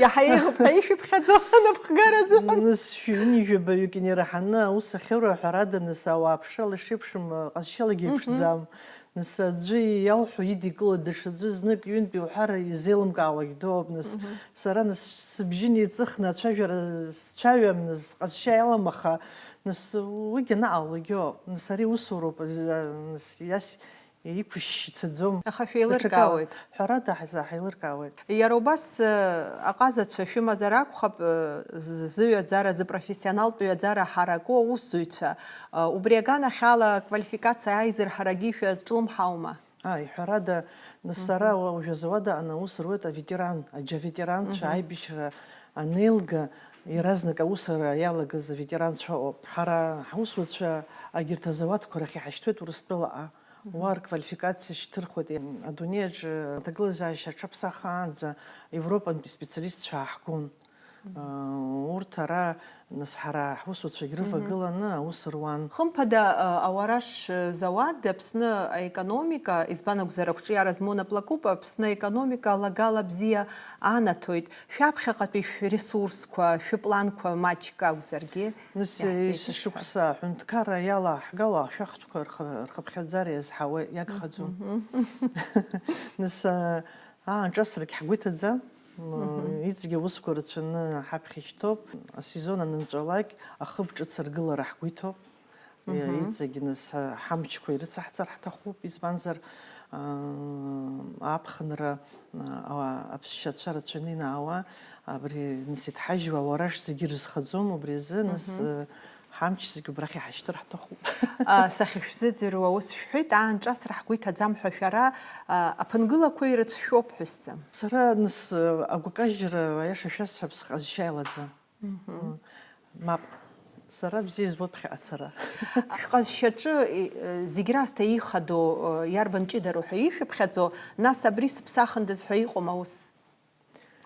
иаҳа еиӷьуп ҳәа ишәыԥхьаӡо анапхгара азыҳәан? Нас шәи ҩынҩажәибаҩык инеираҳаны аус ахьыруа, ҳәарада, нас ауаа аԥшрала ишеиԥшым, ҟазшьалагьы Мгм. еиԥшӡам. Нас аӡәы иауҳәо идикылоит, даҽаӡәы знык ҩынтә иуҳәар изеилымкаауагь дыҟоуп. Нас Мгм. сара, нас, сыбжьы неиҵыхны ацәажәара сцәаҩам, нас, ҟазшьа иалам, аха, нас, уигьы анаҟалагьоуп. Нас ари усуроуп, нас иас-, иқәышьшь ицаӡом. Аха шәеилыркаауеит. Даҽакала, ҳәарада, ҳза-, ҳаилыркаауеит. Иара убас, э, аҟазацәа шәымазар акәхап, э, з-, зыҩаӡара, зыпрофессионалтә ҩаӡара ҳараку аусзуҩцәа, э, убри аганахьала аквалификациа аизырҳарагьы шәазҿлымҳаума? Ааи, ҳәарада, нас, Мгм. сара уа-, уажәазы уадаҟны аус руеит аветеран, аџьаветеранцәа Мгм. аибашьра анеилга, иаразнак аусура иалагаз аветеранцәа ыҟоуп. Ҳара ҳаусуцәа агьырҭ азауадқәа рахь иҳашьҭуеит Урыстәылаҟа. Уа рквалификациа шьҭырхуеит. Адунеи аҿы аҭагылазаашьа аҽаԥсахаанӡа Европантәи специалистцәа ааҳгон. Урҭ ара, нас, ҳара ҳусуцәагь рывагыланы аус руан. Хымԥада, ауараш зауад Аԥсны аекономика, избан акәзар, ақәҿиара змоу наплакуп, Аԥсны аекономика алагала бзиа анаҭоит. Шәаԥхьаҟатәи шәресурсқәа, шәыпланқәа маҷк акәзаргьы. Нас, иаҳзеиҭашәҳәа. Есышықәса аҳәынҭқарра иалаҳгало ашәахтәқәа рхы-, рхыԥхьаӡара иазҳауа иагхаӡом. Нас, аа, аанҿасрагь ҳгәы иҭаӡам. Иҵегьы аусқәа рацәаны ҳаԥхьа ишьҭоуп. Асезон анынҵәалак, ахыб ҿыц аргылара ҳгәы иҭоуп. Иҵегь, нас, ҳамчқәа ирыцаҳҵар ҳҭахуп, избанзар, аа, аԥхынра, аа, аԥсшьацәа рацәаны инаауа, абри, нас, иҭҳажьуа ауараш зегьы ирызхаӡом, убри азы, нас, ҳамч зегьы убрахь иҳашьҭыр ҳҭахуп. А, сахьышәзыӡырҩуа ус шәҳәеит, аанҿасра ҳгәы иҭаӡам ҳәа шәара, а, аԥынгылақәа ирыцәшәоуп ҳәа сҵам. Сара, нас, агәакажьра, аиаша шәасҳәап, сҟазшьа иалаӡам. М, мап. Сара бзиа избоит ԥхьаҟа ацара. Шәҟазшьаҿы, и, э, зегь раасҭа ихадоу, э, иарбан ҷыдароу ҳәа ишәыԥхьаӡо, нас абри сыԥсахындаз ҳәа иҟоума ус?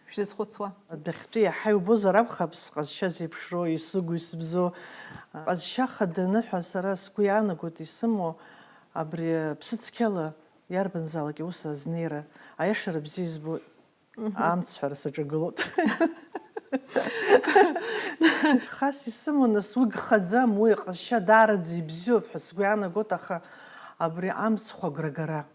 Шәзызхәыцуа? Адәахьтәи иаҳа иубозар акәхап, сҟазшьа зеиԥшроу, исыгу, исыбзоу. Ҟазшьа хаданы ҳәа сара сгәы иаанагоит исымоу абри аԥсыцқьала иарбанзаалак иус азнеира. Аиашара бзиа избоит. Амцҳәара саҿагылоит. Хас исымоу, нас, уи гхаӡам, уи аҟазшьа даараӡа ибзиоуп ҳәа сгәы иаанагоит, аха абри амцхә агәрагара.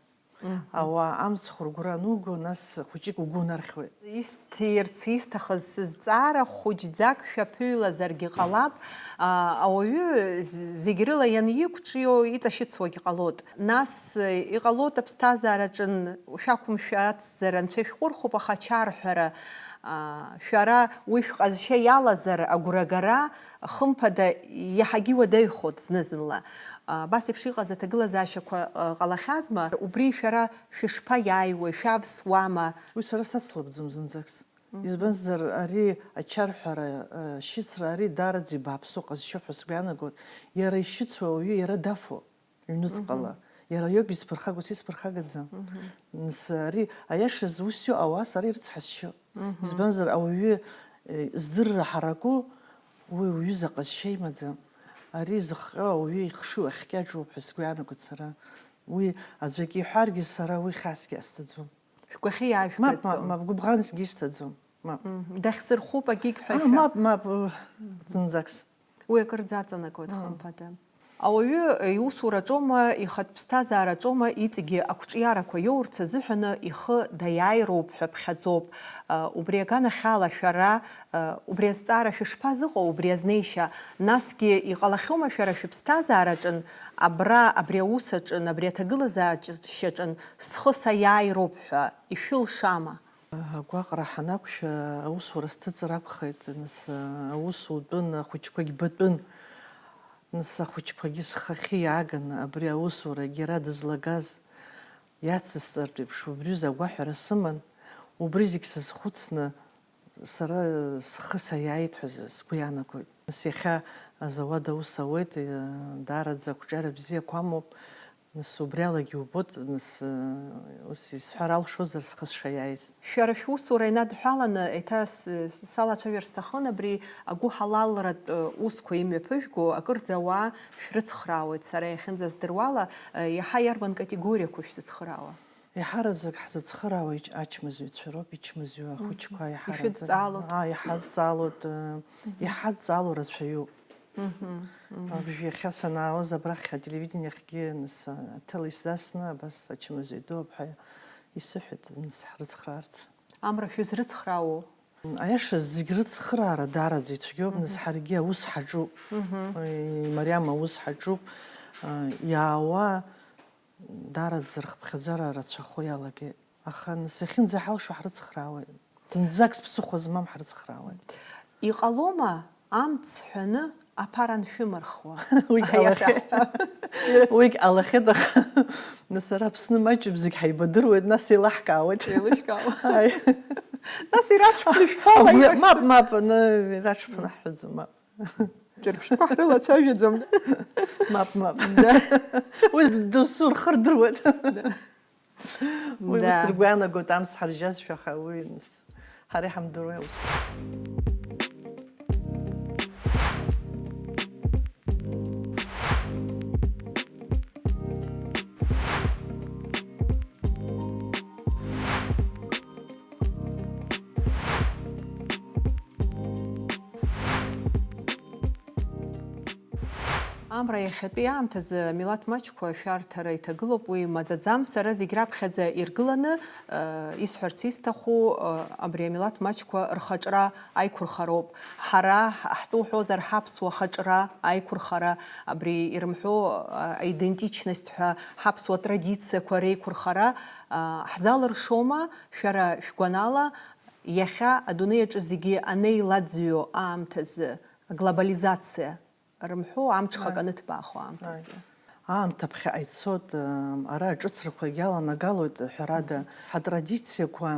Ауаа амцхә ргәра ануго, нас хәыҷык угәы унархьуеит. Исҭирц исҭахыз сызҵаара хәыҷӡак шәаԥыҩлазаргьы ҟалап, а, ауаҩы з-, зегь рыла ианиқәҿио иҵашьыцуагь ҟалоит. Нас, э, иҟалоит аԥсҭазаараҿын шәақәымшәацзар анцәа ишәҟәырхуп, аха ачарҳәара, а, шәара уи шәҟазшьа иалазар агәрагара, хымԥада, иаҳагьы иуадаҩхоит зны-зынла. А, абас еиԥш иҟаз аҭагылазаашьақәа, а, ҟалахьазма? Убри шәара шәышԥаиааиуеи, шәавсуама? Уи сара сацлабӡом зынӡакс. Избанзар, ари ачарҳәара, а, шьыцра, ари даараӡа ибааԥсу ҟазшьоуп ҳәа сгәы иаанагоит. Иара ишьыцу ауаҩы иара дафо. Ҩнуҵҟала. Иара иоуп изԥырхагоу, сисԥырхагаӡам. Нас ари, аиашаз, ус иоуа, сара ирыцҳасшьо. Избанзар, ауаҩы, э, здырра ҳараку, уи уҩыза ҟазшьа имаӡам. Ари зыхҟьо ауаҩы ихшыҩ ахькьаҿуп ҳәа сгәы иаанагоит сара. Уи аӡәгьы иҳәаргьы, сара уи хьаасгьы ҟасҵаӡом. Шәгәахьы иаажәгаӡом. Мап, мап, мап, гәыбӷансгьы исҭаӡом. Мап. Мгм. Дахьсырхәуп агьигь ҳәа. А, шәа- мап, мап, э, зынӡакс. Уи акырӡа аҵанакуеит, мм, хымԥада. Ауаҩы иусураҿоума, ихатә ԥсҭазаараҿоума иҵегьы ақәҿиарақәа иоурц азыҳәаны ихы даиааироуп ҳәа ԥхьаӡоуп. Э, убри аганахьала шәара, э, убри азҵаара шәышԥазыҟоу, убри азнеишьа? Насгьы иҟалахьоума шәара шәыԥсҭазаараҿын, абра, абри аус аҿын, абри аҭагылазаашьаҿын схы саиааироуп ҳәа ишәылшама? Агәаҟра ҳанақәшәа, аусура сҭыҵыр акәхеит, нас, аус утәын, ахәыҷқәагь батәын. Нас, ахәыҷқәагьы схахьы иааганы, абри аусурагь иара дызлагаз иацысҵартә еиԥш, убри азы агәаҳәара сыман, убри зегь сазхәыцны, сара схы саиааит ҳәа сгәы иаанагоит. Нас, иахьа азауад аус ауеит, даараӡа ақәҿиара бзиақәа амоуп. Нас убри алагьы иубоит, нас, э, ус исҳәар алшозар схы сшаиааиз. Шәара шәусура инадҳәаланы, еиҭа с-, салацәажәар сҭахын, абри агәыҳалалратә, э, усқәа имҩаԥыжәго акырӡа ауаа шәрыцхраауеит, сара иахьынӡаздыруала, э, иаҳа иарбан категориақәоу шәзыцхраауа? Еиҳараӡак ҳзыцхраауа ич-, ачмазаҩцәа роуп, ичмазаҩу ахәыҷқәа, мгм, иаҳараӡак. Ишәыдҵаалоит? Аа, иҳадҵаалоит, э, мгм, иҳадҵаало рацәаҩуп. Мгм, мгм. Абжә иахьа санаауаз абрахь ателевидениахьгьы, нас, аҭел исзасны, абас ачымазаҩ ду аб ҳәа исыҳәеит, нас, ҳрыцхраарц. Амра шәызрыцхраауоу? Аиаша, зегь рыцхраара даараӡа ицәгьоуп, нас, мгм, ҳаргьы аус ҳаҿуп. Мгм. Уи, мариам аус ҳаҿуп. А, иаауа даараӡа рхыԥхьаӡара рацәахо иалагеит. Аха нас иахьынӡаҳалшо ҳрыцхраауеит. Зынӡак зԥсыхәа змам ҳрыцхраауеит. Иҟалома амц ҳәаны аԥара аншәымырхуа? Уигь ҟалахьеит. Аиаша ҳҳәап. Уигь ҟалахьеит, аха нас ара Аԥсны маҷуп, зегь ҳаибадыруеит, нас еилаҳкаауеит. Еилышәкаауа. Ааи. Нас ираҽԥнышәҳәома? Агәҩа-, иҟашәҵо? Мап, мап, ны, ираҽԥнаҳҳәаӡом, мап. Ҿырԥштәқәа ҳрылацәажәаӡом. Мап, мап. Уи досу рхы рдыруеит. Уи ус ргәы иаанагоит, амц ҳаржьазшәа, аха уи нас ҳара иҳамдыруеи аусқәа? Амра, иахьатәи аамҭазы амилаҭ маҷқәа шәарҭара иҭагылоуп, уи маӡаӡам. Сара зегь раԥхьаӡа иргыланы, э, исҳәарц исҭаху, э, абри амилаҭ маҷқәа рхаҿра аиқәырхароуп. Ҳара ҳтәы уҳәозар, ҳаԥсуа хаҿра аиқәырхара, абри ирымҳәо, э, аидентичность ҳәа, ҳаԥсуа традициақәа реиқәырхара, э, ҳзалыршома, шәара шәгәанала, иахьа адунеи аҿы зегьы анеилаӡҩо аамҭазы, аглобализациа рымҳәо, амҽхак Ааи. Аныҭбаахо аамҭазы. Ааи. Аамҭа ԥхьаҟа ицоит, ара аҿыцрақәагь аланагалоит, ҳәарада, ҳатрадициақәа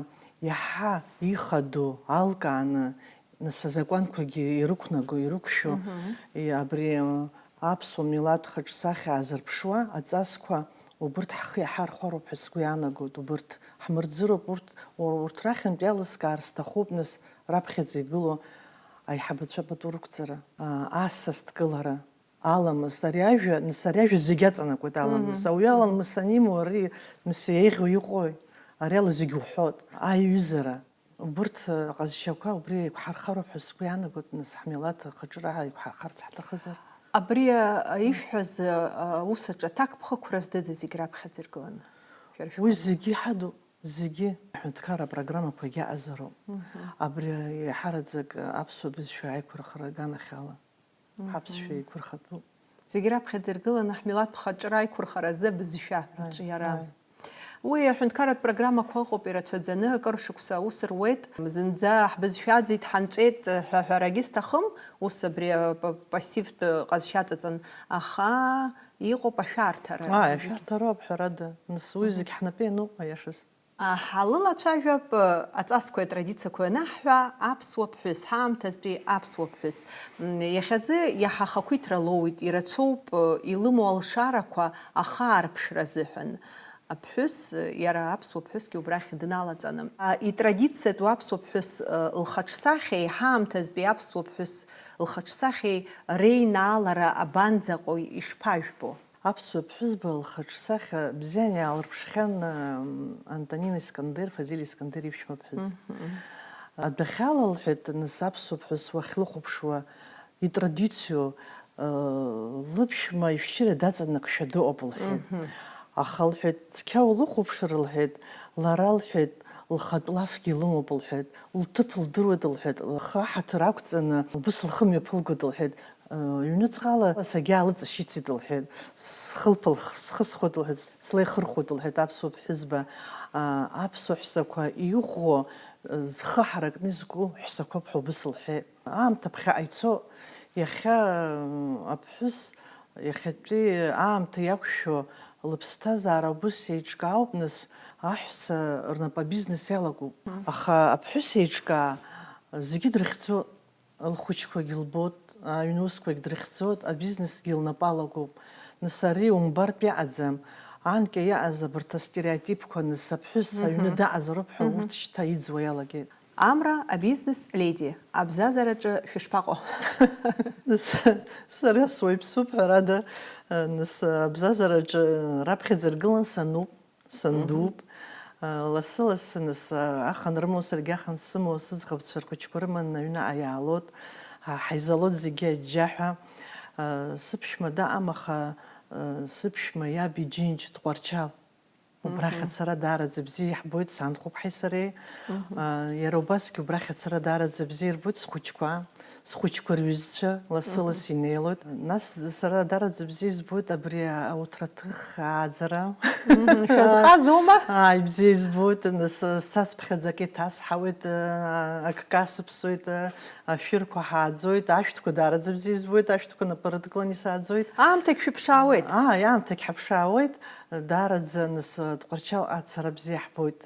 иаҳа ихадоу алкааны, нас азакәанқәагьы ирықәнаго, ирықәшәо, Мгм. и-, абри, а, аԥсуа милаҭ хаҿсахьа аазырԥшуа аҵасқәа убырҭ ҳхы иаҳархәароуп ҳәа сгәы иаанагоит, убырҭ ҳмырӡыроуп, урҭ, ур-, урҭ рахьынтә иалыскаар сҭахуп, нас, раԥхьаӡа игылоу аиҳабацәа пату рықәҵара, аа, асас дкылара, аламыс, ари ажәа, нас, ари ажәа зегь аҵанакуеит, аламыс. Мгм. Ауаҩы аламыс анимоу, ари, нас, еиӷьу иҟои? Ари ала зегь уҳәоит. Аиҩызара, убырҭ, э, ҟазшьақәа убри еиқәҳархароуп ҳәа сгәы иаанагоит, нас, ҳмилаҭ ахаҿра еиқәҳархарц ҳҭахызар. Абри, а, ишәҳәаз, а, аус аҿы аҭакԥхықәра здыда зегь раԥхьаӡа иргыланы? Шәара Уи шәгәы- зегьы иҳадуп. Зегьы аҳәынҭқарра апрограммақәагьы аҟазароуп. Мгм. Абри еиҳараӡак аԥсуа бызшәа аиқәырхара аганахьала Мгм. Ҳаԥсшәа еиқәырхатәуп. Зегь раԥхьаӡа иргыланы ҳмилаҭ ԥхаҿра аиқәырхара азы абызшәа Ааи, рҿиара. Ааи. Уи аҳәынҭқарратә программақәа ыҟоуп ирацәаӡаны, акыр шықәса аус руеит. Зынӡа ҳбызшәа аӡит, ҳанҵәеит ҳәа ҳәарагьы сҭахым, ус абри ап-, пассивтә ҟазшьа аҵаҵан, аха иҟоуп ашәарҭара. Ааи, ашәарҭароуп, ҳәарада. Нас уи Мгм. зегь ҳнапы иануп, аиашаз. Ҳалылацәажәап аҵасқәеи атрадициақәеи анаҳҳәа, аԥсуа ԥҳәыс, ҳаамҭазтәи аԥсуа ԥҳәыс. М, иахьазы иаҳа ахақәиҭра лоуит, ирацәоуп илымоу алшарақәа ахаарԥшра азыҳәан. Аԥҳәыс, иара аԥсуа ԥҳәысгьы убрахь дналаҵаны. А, итрадициатәу аԥсуа ԥҳәыс, э, лхаҿсахьеи ҳаамҭазтәи аԥсуа ԥҳәыс лхаҿсахьеи реинаалара абанӡаҟоу, ишԥажәбо? Аԥсуа ԥҳәызба лхаҿсахьа бзиан иаалырԥшхьан, м, Антонина Искандер, Фазиль Искандер иԥшәма ԥҳәыс. Мгм. Адәахьала, лҳәеит, нас аԥсуа ԥҳәыс уахьлыхәаԥшуа, итрадициоу, э, лыԥшәма ишәшьыра даҵанакшәа дыҟоуп, лҳәеит. Мгм. Аха, лҳәеит, цқьа улыхәаԥшыр, лҳәеит, лара, лҳәеит, лхатә лафгьы лымоуп, лҳәеит, лҭыԥ лдыруеит, лҳәеит, лхы аҳаҭыр ақәҵаны убыс лхы мҩаԥылгоит, лҳәеит. Ҩныҵҟала сагьаалыҵашьыцит, лҳәеит, схылԥа лх-, схысхуеит, лҳәеит, слеихырхәоит, лҳәеит, аԥсуа ԥҳәызба, аԥсуа ҳәсақәа иӷәӷәоу, зхы ҳаракны изку ҳәсақәоуп ҳәа убыс лҳәеит. Аамҭа ԥхьаҟа ицо, иахьа аԥҳәыс иахьатәи аамҭа иақәшәо лыԥсҭазаара убыс еиҿкаауп, нас аҳәса рнапы абизнес иалагоуп. Аха аԥҳәыс еиҿкаа зегьы дрыхьӡоит. Лхәыҷқәагь лбоит, аҩн усқәагь дрыхьӡоит, абизнесгьы лнапы алагоуп. Нас ари умбартә иаҟаӡам. Анкьа иаҟаз абарҭ астереотипқәа, нас аԥҳәыс аҩны Мгм. даҟазароуп ҳәа Мгм. урҭ шьҭа иӡуа иалагеит. Амра, абизнес леди, абзазараҿы шәышԥаҟоу? Нас сара суаҩԥсуп, ҳәарада, нас абзазараҿы раԥхьаӡа иргылан сануп. Сандуп. Мгм. Лассы-лассы, нас, ахан рымоу саргьы ахан сымоу, сыӡӷабцәа рхәыҷқәа рыманы аҩныҟа иаалоит. Ҳаизалоит зегьы аџьџьаҳәа. Сыԥшәма даҟам, аха сыԥшәма иаб иџьынџь Тҟәарчал. Убрахь Мгм. ацара даараӡа бзиа иаҳбоит санхәыԥҳаи сареи. Мгм. Иара убасгьы убрахь ацара даараӡа бзиа ирбоит схәыҷқәа. Схәыҷқәа рҩызцәа лассы-ласс Мгм. инеилоит. Нас сара дараӡа бзиа избоит абри ауҭраҭых ааӡара. Мгм. Шәазҟазоума? Ааи, бзиа избоит. Нас сцацԥхьаӡа акы иҭасҳауеит, акы касыԥсоит, ашәырқәа ҳааӡоит, ашәҭқәа дараӡа бзиа избоит, ашәҭқәа напы рыдкыланы исааӡоит. Аамҭагь шәыԥшаауеит? Ааи, аамҭагь ҳаԥшаауеит. Дараӡа, нас, Тҟәарчал ацара бзиа ҳбоит.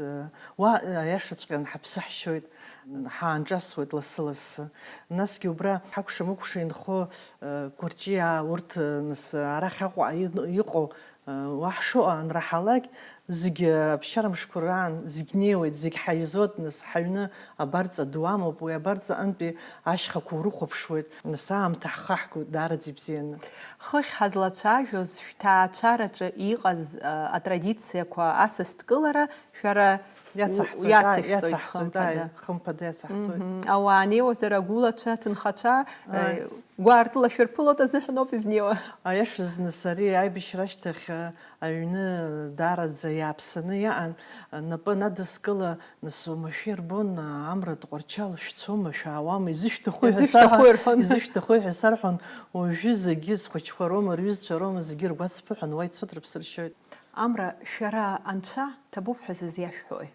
Уа, аиашаҵәҟьан, ҳаԥсы ҳшьоит. ҳаанҿасуеит лассы-лассы. Насгьы убра ҳакәша-мыкәша инхо, э, гәырҷиаа урҭ, э, нас, арахь Аҟәа ин-, иҟоу, э, уаҳшо анраҳалак, зегь, э, аԥсшьара мшқәа раан зегь неиуеит, зегь ҳаизоит, нас ҳаҩны абарҵа ду амоуп, уи абарҵаҟынтәи ашьхақәа урыхәаԥшуеит, нас аамҭа ҳхаҳгоит даараӡа ибзианы. Хыхь ҳазлацәажәоз шәҭаацәараҿы иҟаз, э, атрадициақәа асасдкылара шәара Иацаҳҵоит, иацаҳҵоит, ааи, иацаҳҵоит, ааи, хымԥада. Хымԥада иацаҳҵоит. Мгм. Ауаа неиуазар, агәылацәа, аҭынхацәа, Ааи. э, гәаартыла шәырԥылоит азыҳәан ауп изнеиуа. Аиашазы, нас ари аибашьра ашьҭахь, э, аҩны даараӡа иааԥсаны иаан, э, напы анадыскыла, нас уамашәа ирбон, э, Амра Тҟәарчал шәцома, шәаауама, изышәҭаху ҳәа Изышәҭаху сарҳәон, ирҳәон. Изышәҭаху ҳәа сарҳәон, уажәы зегьы зхәыҷқәа роума, рҩызцәа роума, зегьы ргәаҵԥыҳәан уа ицоит, рыԥсы ршьоит. Амра, шәара анцәа ҭабуп ҳәа зызиашәҳәои?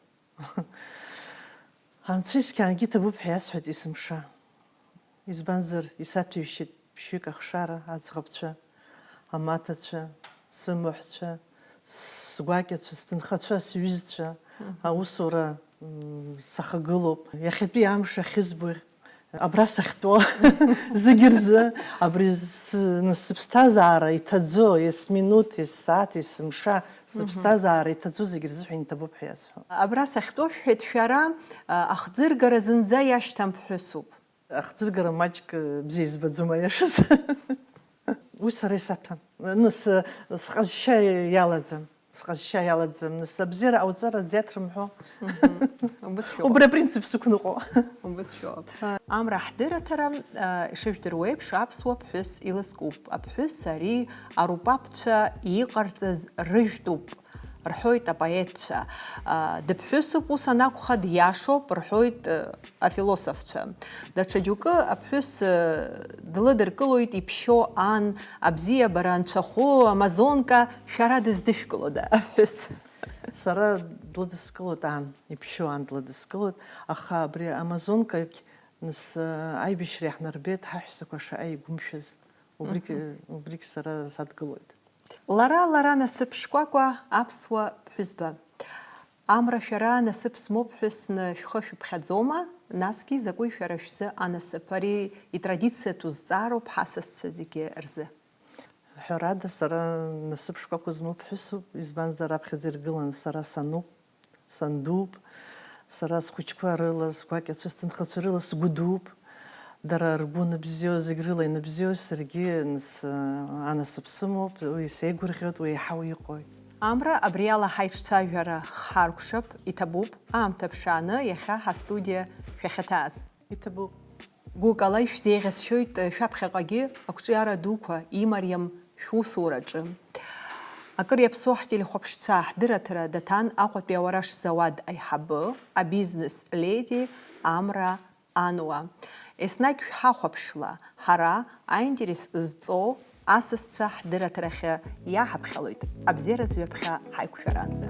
Анцәа исқьаангьы иҭабуп ҳәа иасҳәеит есымша. Избанзар, исаҭәеишьеит ԥшьҩык ахшара, аӡӷабцәа, амаҭацәа, сымаҳәцәа, сгәакьацәа, сҭынхацәа, сҩызцәа, Мгм. аусура, м, сахагылоуп. Иахьатәи амш ахьызбо, абра сахьтәоу зегьы рзы, абри сы-, сыԥсҭазаара иҭаӡо, есминуҭ, ессааҭ, есымша, Мгм. сыԥсҭазаара иҭаӡо зегьы рзыҳәан иҭабуп ҳәа иасҳәо. Абра сахьтәоу шәҳәеит шәара, а, ахӡыргара зынӡа иашьҭам ԥҳәысуп. Ахӡыргара маҷк, э, бзиа избаӡом, аиашаз. Уи сара исаҭәам. Ны, сы-, сҟазшьа иалаӡам. Сҟазшьа иалаӡам. Нас абзиара ҟауҵар, аӡә иаҭрымҳәо. Мгм. Убыс шәоуп. Убри апринцип сықәныҟәо. Убыс шәоуп. Амра ҳдырраҭара, а, ишыжәдыруа еиԥш, аԥсуа ԥҳәыс илызкуп. Аԥҳәыс ари арупапцәа иҟарҵаз рыжәтәуп, рҳәоит апоетцәа. А, дыԥҳәысуп, ус анакәха, диашоуп, рҳәоит, а, афилософцәа. Даҽа џьоукы аԥҳәыс, э, длыдыркылоит иԥшьоу ан, абзиабара анцәахәы, амазонка, шәара дыздышәкылода аԥҳәыс? Сара длыдыскылоит ан, иԥшьоу ан длыдыскылоит, аха абри амазонкагь, нас, э, аибашьра иаҳнарбеит ҳаҳәсақәа шаҟа игәымшәаз. Убригь, Мгм. убригь сара садгылоит. Лара, лара насыԥ шкәакәа аԥсуа ԥҳәызба. Амра, шәара насыԥ змоу ԥҳәысны шәхы шәыԥхьаӡома? Насгьы закәи шәара шәзы анасыԥ? Ари итрадициатәу зҵаароуп ҳасасцәа зегьы рзы. Ҳәарада, сара насыԥ шкәакәа змоу ԥҳәысуп, избанзар, аԥхьаӡа иргыланы сара сануп, сандууп, сара схәыҷқәа рыла, сгәакьацәа, сҭынхацәа рыла сгәы дууп. Дара ргәы аныбзиоу, зегь рыла ианыбзиоу, саргьы нас, анасыԥ сымоуп, уи сеигәырӷьоит, уи еиҳау иҟои. Амра, абриала ҳаиҿцәажәара хҳаркәшап, иҭабуп, аамҭа ԥшааны иахьа ҳастудиа шәахьаҭааз. Иҭабуп. Гәыкала ишәзеиӷьасшьоит шәаԥхьаҟагьы ақәҿиара дуқәа имариам шәусураҿы. Акыр иаԥсоу ҳтелехәаԥшцәа ҳдырраҭара даҭан Аҟәатәи ауараш зауад аиҳабы, абизнес леди Амра Ануа. Еснагь шәҳахәаԥшла, ҳара аинтерес зҵоу асасцәа ҳдырраҭарахьы иаҳаԥхьалоит, абзиаразы ҩаԥхьа ҳаиқәшәаранӡа.